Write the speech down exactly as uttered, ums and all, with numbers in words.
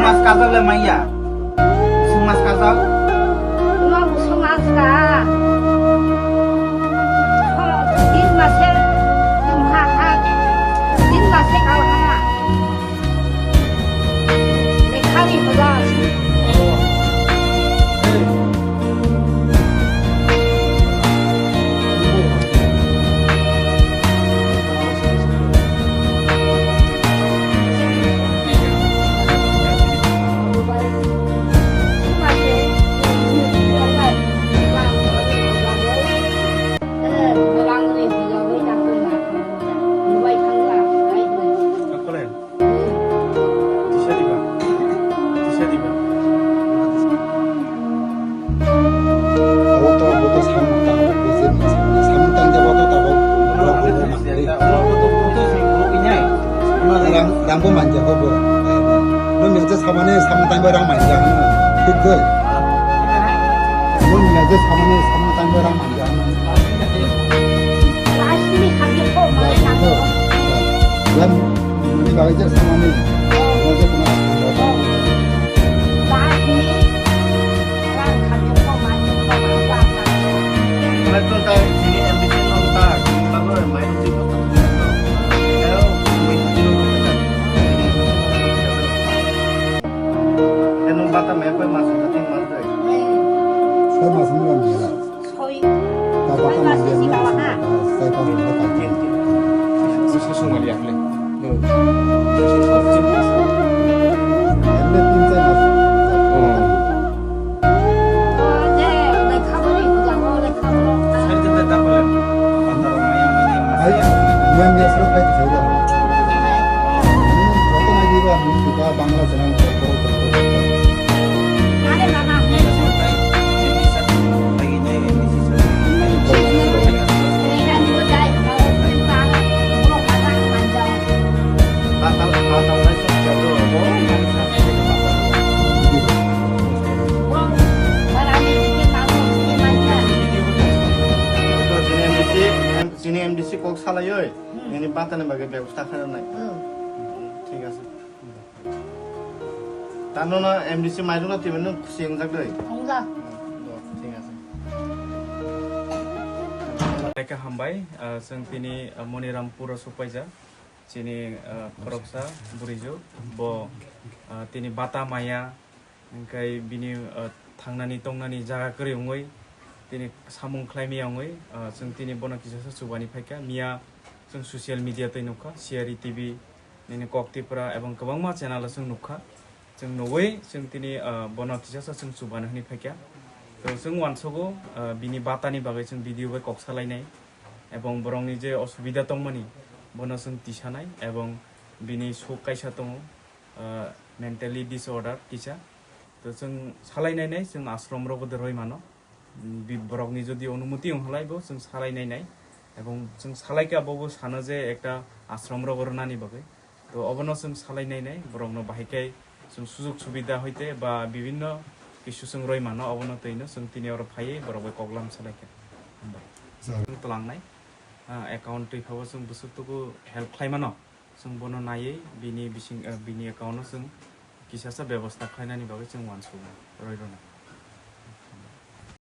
Mas kajak le maya. Sung mas kajak. Uma busung mas ka. Din mase, ha ha. Din mase kau ha. Lekhani hoda. Abo to, abo to samung tang, bo je samung, samung tang jabo to tabok. Rang, rang bo manja ho bo. No manja samani samung tang bo rang manja. Thik doi. No manja samani samung tang bo rang manja. Yan, ini bagwi je samani. Manja kuna. Soi mas ni lam jela. Soi. Soi mas ni sisi baba ha. Soi pas ni lam jela. Sosong mali akle. Emne tin char mas. Ai, yang biasa lo kai saya. Ini foto lagi ba, ini juga Bangla channel foto. Chini M D C kok salaioi, nini batani bagwi bebosta khainai. Thik ase. Tano na M D C mairung na tibin nung khusi wngjak doi. Wngjak. Thik ase. Hambai, ah, chwng tini, ah, Monirampuro sokpaijak. Chini, ah, khoroksa bwrwijo bo, ah, tini bata maya, hwnkhe bini, ah, thangnani tongnani jaga kwrwi wngwi tini samung khlai maya wngwi, ah, chwng tini bono kisasa chubani phaikha. Miya chwng social media tei nukha, C R E T V, nini Kok Tipra ebong kwbangma channel o chwng nukha. Chwng nugwi chwng tini, ah, bono kisasa chwng chubano hwnwi phaikha. To chwng uansugo, ah, bini batani bagwi chwng video bai kok salainai. Ebong borokni je osubida tongmani, bono chwng tisanai, ebong bini suk kaisa tongo, ah, mentally disorder kisa. To chwng salainainai, chwng ashram rogo de roi mano. Bi-, borokni jodi onumoti wng halai bo chwng salainainai, ebong chwng salaikha bobo sano je ekta ashram rogo rwnani bagwi. To obono chwng salainainai, borokno bahai khe chwng sujog subida hoite ba bibinno kisu chwng roi mano, obono twino chwng tini oro phaiwi borok bai koklam salaikha. Hambai. Chwng twlangnai, ah, account twi phabo chwng bwswk tuku help khlai mano. Chwng bono naiwi bini bising, ah, bini account-o chwng kisasa bebosta khlainani bagwi chwng uansugo roi rwna.